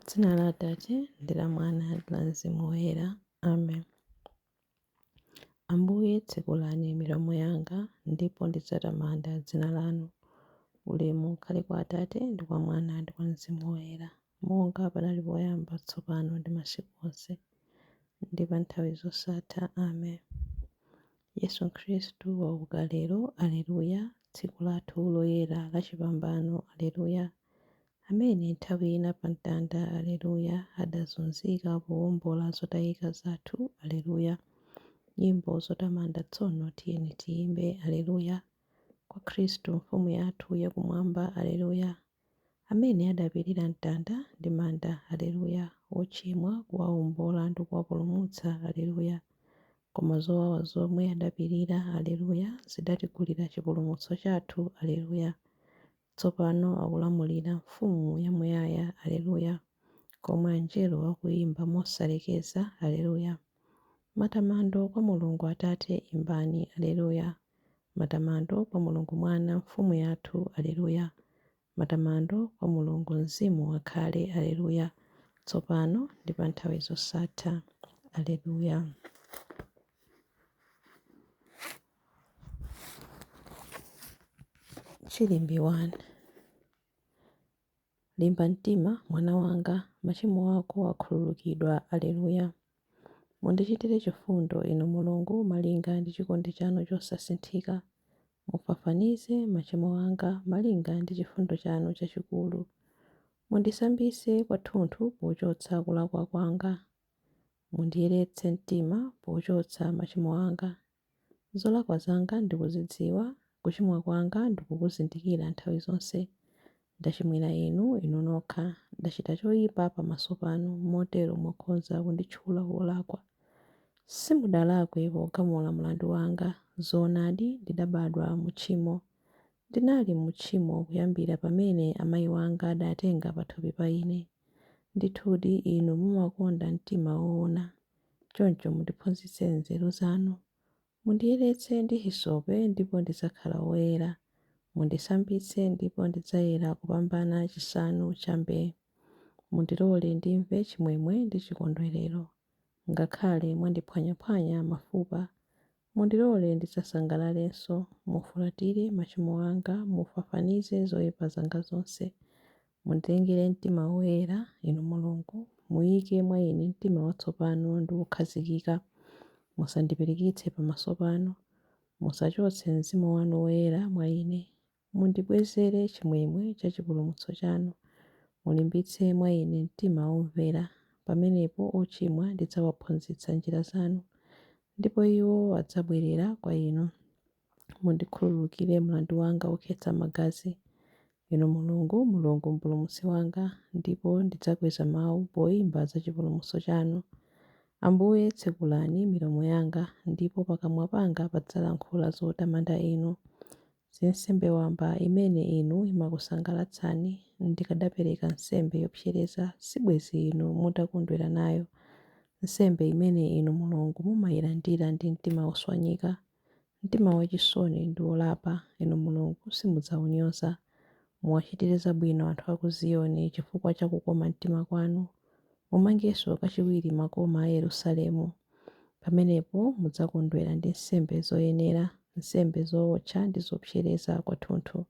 Dzina la Atate ndi la Mwana ndi la Mzimu Woyera. Amen. Ambuye, tsekulani milomo yanga, ndipo ndidzatamanda dzina lanu. Ulemu ukhale kwa Atate ndi kwa Mwana ndi kwa Mzimu Woyera, monga panali poyamba, tsopano ndi masiku onse, ndi pa nthawi zosatha. Amen. Yesu Khristu wauka lero, Alleluya, tsiku lathu loyera la chipambano, Alleluya. Amene nthawi ina pa mtanda, Alleluya, adazunzika powombola zotayika zathu, Alleluya. Nyimbo zotamanda tsono tiyeni tiyimbe, Alleluya, kwa Khristu Mfumu yathu yakumwamba, Alleluya. Amene adapirira mtanda ndi manda, Alleluya, ochimwa kuwawombola ndi kuwapulumutsa, Alleluya. Koma zowawa zomwe adapirira, Alleluya, zidatigulira chipulumutso chathu, Alleluya. Tsopano akulamulira Mfumu yamuyaya, Alleluya, komwe angelo akuyimba mosalekeza, Alleluya. Matamando kwa Mulungu Atate imbani, Alleluya. Matamando kwa Mulungu Mwana, Mfumu yathu, Alleluya. Matamando kwa Mulungu Mzimu akhale, Alleluya, tsopano ndi pa nthawi zosatha. Alleluya. Chilimbi 1. Limba mtima, mwana wanga, machimo ako akhululukidwa. Alleluya. Mundichitire chifundo, Inu Mulungu, malinga ndi chikondi chanu chosasinthika. Mufafanize machimo anga, malinga ndi chifundo chanu chachikulu. Mundisambitse kwathunthu pochotsa kulakwa kwanga. Mundiyeretse mtima pochotsa machimo anga. Zolakwa zanga ndikuzidziwa, kuchimwa kwanga ndikukuzindikira nthawi zonse. Ndachimwira inu, inu nokha. Ndachita choyipa pamaso panu, motero mwakhoza kunditchula wolakwa. Simudalakwe pogamula mlandu wanga. Zoonadi, ndidabadwa mu tchimo. Ndinali mu tchimo kuyambira pamene amayi wanga adatenga pathupi pa ine. Ndithudi, inu mumakonda mtima woona. Choncho mundiphunzitse nzeru zanu. Mundiyeretse ndi hisope ndipo ndidzakhala woyera. Mundisambitse ndipo ndidzayera kupambana chisanu cha mbee. Mundilole ndimve chimwemwe ndi chikondwerero. Ngakhale mwandiphwanyaphwanya mafupa, mundilole ndidzasangalalenso. Mufulatire machimo anga, mufafanize zoyipa zanga zonse. Mundilengere mtima woyera, Inu Mulungu, muyike mwa ine mtima watsopano ndi wokhazikika. Musandipirikitse pamaso panu, musachotse Mzimu wanu Woyera mwa ine. Mundibwezere chimwemwe cha chipulumutso chanu, mulimbitse mwa ine mtima womvera. Pamenepo ochimwa ndidzawaphunzitsa njira zanu, ndipo iwo adzabwerera kwa inu. Mundikhululukire mlandu wanga wokhetsa magazi, Inu Mulungu, Mulungu Mpulumutsi wanga, ndipo ndidzakweza mawu poimba za chipulumutso chanu. Ambuye, tsekulani milomo yanga, ndipo pakamwa panga padzalankhula zotamanda Inu. Si nsembe wamba imene inu imakusangalatsani, ndikadapereka nsembe yopsereza, sibwenzi inu mutakondwera nayo, nsembe imene inu Mulungu mumailandira ndi mtima woswanyika. Mtima wachisoni ndi wolapa, Inu Mulungu, simudzaunyoza. Muwachitire zabwino anthu a ku Ziyoni chifukwa cha kukoma mtima kwanu. Mumangenso kachiwiri makoma a Yerusalemu. Pamenepo mudzakondwera ndi nsembe zoyenera, nsembe zowotcha ndi zopsereza kwathunthu.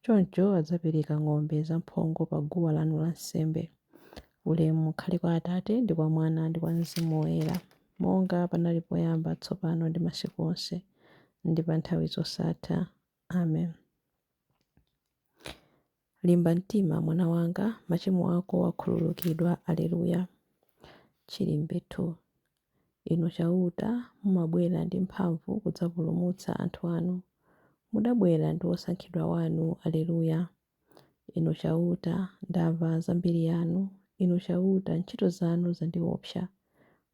Choncho adzapereka ng'ombe zamphongo pa guwa lanu lansembe. Ulemu ukhale kwa Atate ndi kwa Mwana ndi kwa Mzimu Woyera, monga panali poyamba, tsopano ndi masiku onse, ndi pa nthawi zosatha. Amen. Limba mtima, mwana wanga, machimo ako akhululukidwa. Alleluya. Chilimbi 2. Inu Chauta, mumabwera ndi mphamvu kudzapulumutsa anthu anu. Mudabwera ndi wosankhidwa wanu. Alleluya. Inu Chauta, ndamva za mbiri yanu. Inu Chauta, ntchito zanu zandiwopsa.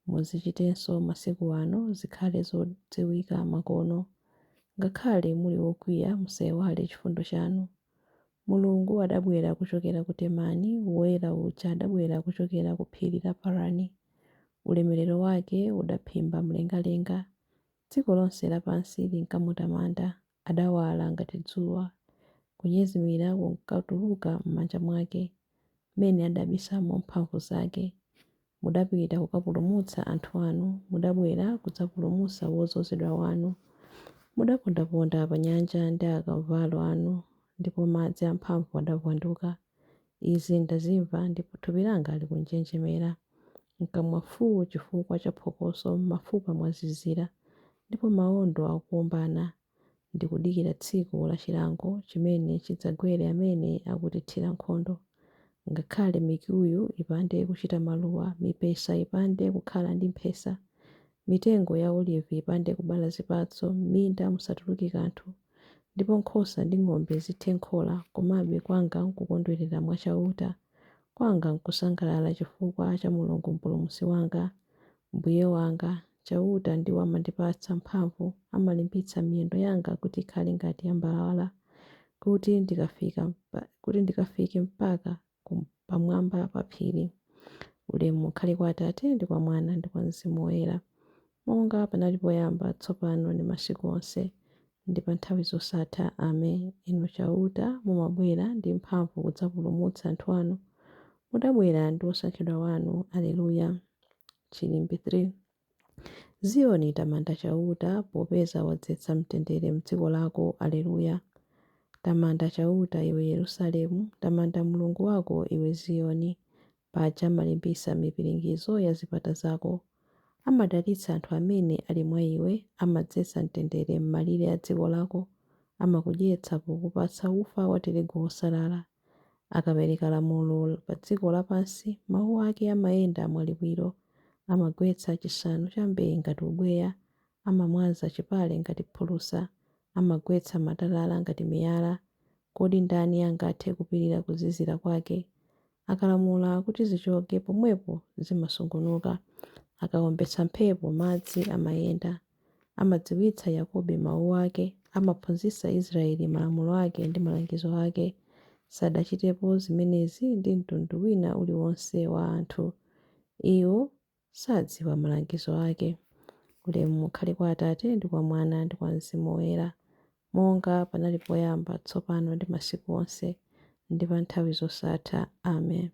Muzichitenso masiku ano, zikhale zodziwika makono. Ngakhale muli wokwiya, musaiwale chifundo chanu. Mulungu adabwera kuchokera ku Temani, Woyera uja adabwera kuchokera ku phiri la Parani. Ulemerero wake udaphimba mlengalenga, dziko lonse lapansi linkamutamanda. Adawala ngati dzuwa, kunyezimira kunkatuluka m'manja mwake. M'mene adabisamo mphamvu zake. Mudapita kukapulumutsa anthu anu, mudabwera kudzapulumutsa wodzozedwa wanu. Mudapondaponda pa nyanja ndi akavalo anu, ndipo madzi amphamvu adavwanduka. Izi ndazimva, ndipo thupi langa likunjenjemera. M'kamwa fuu chifukwa cha phokoso, m'mafupa mwazizira, ndipo mawondo akuwombana. Ndikudikira tsiku la chilango chimene chidzagwere amene akutithira nkhondo. Ngakhale mikuyu ipande kuchita maluwa, mipesa ipande kukhala ndi mphesa, mitengo ya olivi ipande kubala zipatso, m'minda musatuluke kanthu, ndipo nkhosa ndi ng'ombe zithe m'khola, komabe kwanga nkukondwerera mwa Chauta, kwanga nkusangalala chifukwa cha Mulungu Mpulumutsi wanga. Mbuye wanga, Chauta ndiwo amandipatsa mphamvu, amalimbitsa miyendo yanga kuti ikhale ngati ya mbawala, kuti ndikafike mpaka pamwamba pa phiri. Ulemu ukhale kwa Atate ndi kwa Mwana ndi kwa Mzimu Woyera, monga panali poyamba, tsopano ndi masiku onse, ndi pa nthawi zosatha. Amen. Inu Chauta, mumabwera ndi mphamvu kudzapulumutsa anthu anu. Mudabwera ndi wosankhidwa wanu. Alleluya. Chilimbi 3. Ziyoni, tamanda Chauta, popeza wadzetsa mtendere m'dziko lako. Alleluya. Tamanda Chauta, iwe Yerusalemu, tamanda Mulungu wako, iwe Ziyoni. Paja amalimbitsa mipiringidzo ya zipata zako. Amadalitsa anthu amene ali mwa iwe, amadzetsa mtendere m'malire a dziko lako, amakudyetsa pokupatsa ufa wa tirigu wosalala. Akapereka lamulo pa dziko lapansi, mawu ake amayenda mwaliwiro. Amagwetsa chisanu cha mbee ngati ubweya, amamwaza chipale ngati phulusa, amagwetsa matalala ngati miyala. Kodi ndani angathe kupirira kuzizira kwake? Akalamula kuti zichoke, pomwepo zimasungunuka. Akawombetsa mphepo, madzi amayenda. Amadziwitsa Yakobo mawu ake, amaphunzitsa Israeli malamulo ake ndi malangizo ake. Sadachitepo zimenezi ndi mtundu wina uliwonse wa anthu. Iwo sadziwa malangizo ake. Ulemu ukhale kwa Atate ndi kwa Mwana ndi kwa Mzimu Woyera, monga panali poyamba, tsopano ndi masiku onse, ndi pa nthawi zosatha. Amen.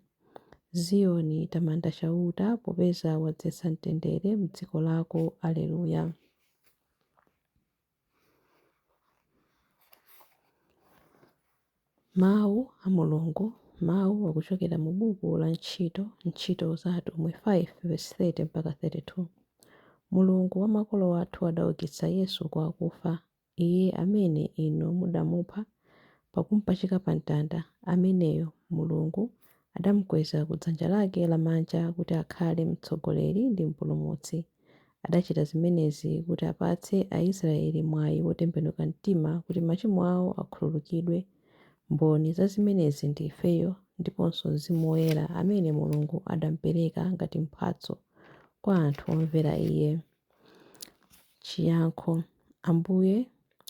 Ziyoni, tamanda Chauta, popeza wadzetsa mtendere m'dziko lako. Alleluya. Mawu a Mulungu. Mawu akuchokera mu buku la Ntchito, Ntchito za Atumwi 5 verse 30 mpaka 32. Mulungu wa makolo athu adaukitsa Yesu kwa akufa, Iye amene inu mudamupha pakumpachika pa mtanda, ameneyo Mulungu adamukweza ku dzanja lake lamanja kuti akhale Mtsogoleri ndi Mpulumutsi. Adachita zimenezi kuti apatse Aisraeli mwayi wotembenuka mtima kuti machimo ao akhululukidwe. Mboni za zimenezi ndi ifeyo, ndiponso Mzimu Woyera amene Mulungu adamupereka ngati mphatso kwa anthu omvera Iye. Chiyankho. Ambuye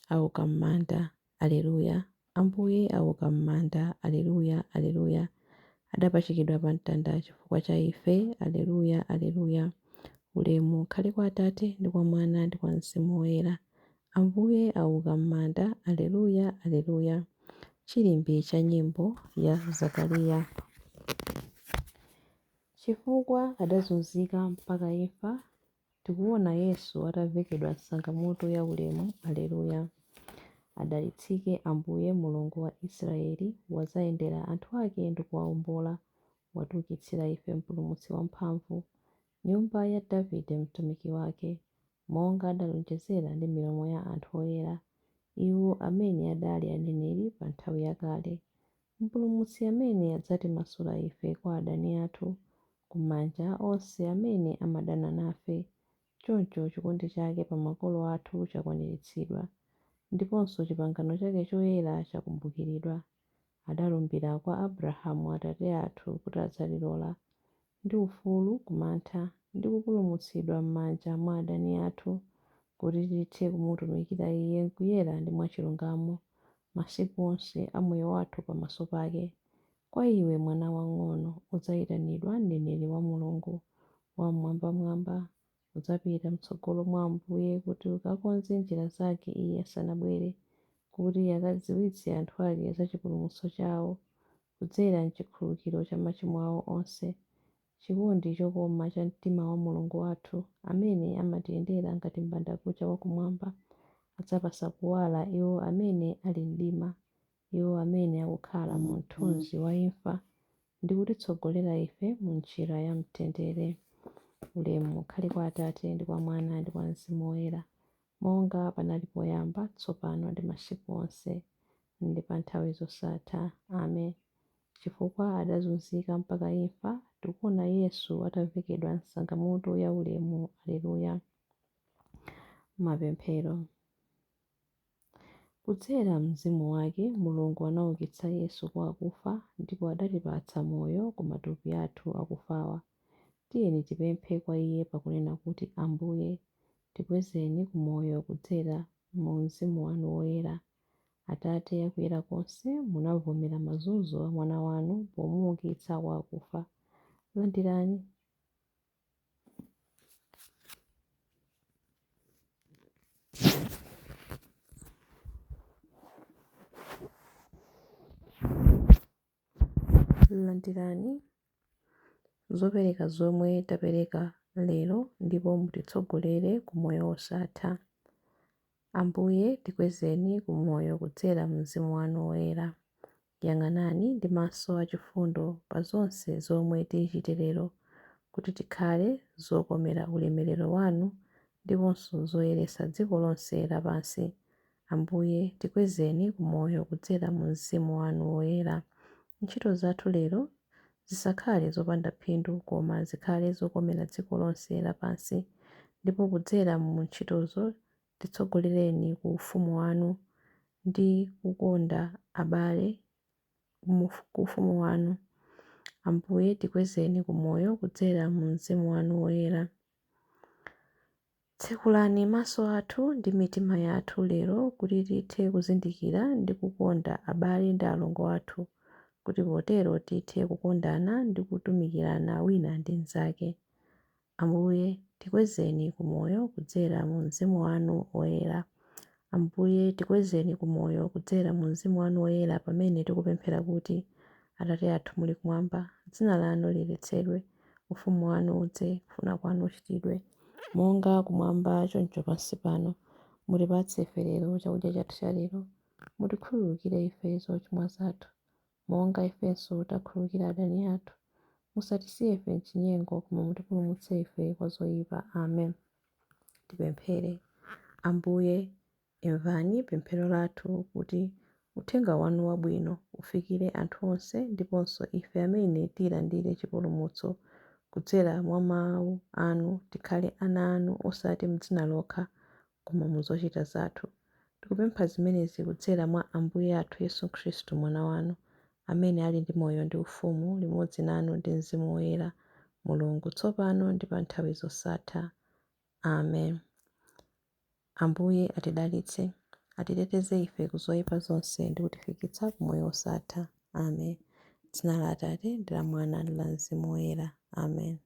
auka m'manda. Alleluya. Ambuye auka m'manda. Alleluya, Alleluya. Adapachikidwa pa mtanda chifukwa cha ife. Alleluya, Alleluya. Ulemu ukhale kwa Atate ndi kwa Mwana ndi kwa Mzimu Woyera. Ambuye auka m'manda. Alleluya, Alleluya. Chilimbi cha nyimbo ya Zakariya. Chifukwa adazunzika mpaka imfa, tikuona Yesu atavekedwa nsangamutu ya ulemu. Alleluya. Adalitsike Ambuye Mulungu wa Israeli, wadzayendera anthu ake ndi kuwaombola, watiukitsira ife Mpulumutsi wamphamvu, nyumba ya Davide mtumiki wake, monga adalonjezera ndi milomo ya anthu oyera, iwo amene adali aneneri pa nthawi yakale. Mpulumutsi amene adzatimasula ife kwa adani athu, ku manja onse amene amadana nafe. Choncho chikondi chake pa makolo athu chakwaniritsidwa, ndiponso chipangano chake choyera chakumbukiridwa. Adalumbira kwa Abrahamu atate athu kuti adzatilola ndi ufulu ku mantha, ndi kupulumutsidwa m'manja mwa adani athu, kuti tithe kumutumikira Iye m'kuyera ndi mwachilungamo masiku onse a moyo wathu pamaso pake. Kwa iwe, mwana wamng'ono, udzayitanidwa mneneri wa Mulungu Wam'mwambamwamba. Udzapita m'tsogolo mwa Ambuye kuti ukakonze njira zake Iye asanabwere, kuti akadziwitse anthu ake za chipulumutso chawo. kudzera m'chikhululukiro cha machimo awo onse. Chikondi chokoma cha mtima wa Mulungu wathu, amene amatiyendera ngati m'bandakucha wa kumwamba, adzapatsa kuwala iwo amene ali mdima, iwo amene akukhala mu mthunzi wa imfa, ndi kutitsogolera ife mu njira ya mtendere. Ulemu ukhale kwa Atate, ndi kwa Mwana, ndi kwa Mzimu Woyera, monga panali poyamba, tsopano ndi masiku onse, ndi pa nthawi zosatha. Amen. Chifukwa adazunzika mpaka imfa, tikuona Yesu atavekedwa nsangamutu ya ulemu. Aleluya. Mapemphero. Kudzera m'Mzimu wake, Mulungu anaukitsa Yesu kwa akufa ndipo adatipatsa moyo ku matupi athu akufawa. Tiyeni tipemphe kwa Iye pakunena kuti, Ambuye, tikwezeni ku moyo kudzera mu Mzimu wanu Woyera. Atate akuyera konse, munavomera mazunzo a Mwana wanu pomuukitsa kwa akufa. Landirani Landirani zopereka zomwe tapereka lero ndipo mutitsogolere ku moyo wosatha. Ambuye, tikwezeni ku moyo kudzera mu Mzimu wanu Woyera. Yang'anani ndi maso achifundo pa zonse zomwe tichite lero, kuti tikhale zokomera ulemerero wanu ndiponso zoyeretsa dziko lonse lapansi. Ambuye, tikwezeni ku moyo kudzera mu Mzimu wanu Woyera. Ntchito zathu lero zisakhale zopanda phindu, koma zikhale zokomera dziko lonse lapansi, ndipo kudzera mu ntchitozo titsogolereni ku ufumu wanu ndi kukonda abale ku ufumu wanu. Ambuye, tikwezeni ku moyo kudzera mu Mzimu wanu Woyera. Tsekulani maso athu ndi mitima yathu lero kuti tithe kuzindikira ndi kukonda abale ndi alongo athu, kuti potero tithe kukondana ndi kutumikirana wina ndi mnzake. Ambuye, tikwezeni ku moyo kudzera mu Mzimu wanu Woyera. Ambuye, tikwezeni ku moyo kudzera mu Mzimu wanu Woyera pamene tikupemphera kuti, Atate athu muli kumwamba, dzina lanu liyeretsedwe, ufumu wanu udze, kufuna kwanu kuchitidwe, monga kumwamba choncho pansi pano. Mutipatse ife lero chakudya chathu cha lero. Mutikhululukire ife zochimwa zathu, monga ifenso takhululukira adani athu. Musatisiye ife m'chinyengo, koma mutipulumutse ife kwa zoyipa. Amen. Tipemphere. Ambuye, imvani pemphero lathu kuti uthenga wanu wabwino ufikire anthu onse ndiponso ife amene tilandire chipulumutso kudzera mwa mawu anu tikhale ana anu osati m'dzina lokha koma mu zochita zathu. Tikupempha zimenezi kudzera mwa Ambuye athu Yesu Khristu Mwana wanu, amene ali ndi moyo ndi ufumu limodzi nanu ndi Mzimu Woyera, Mulungu, tsopano ndi pa nthawi zosatha. Amen. Ambuye atidalitse, atiteteze ife ku zoyipa zonse ndi kutifikitsa ku moyo wosatha. Amen. Dzina la Atate ndi la Mwana ndi la Mzimu Woyera. Amen.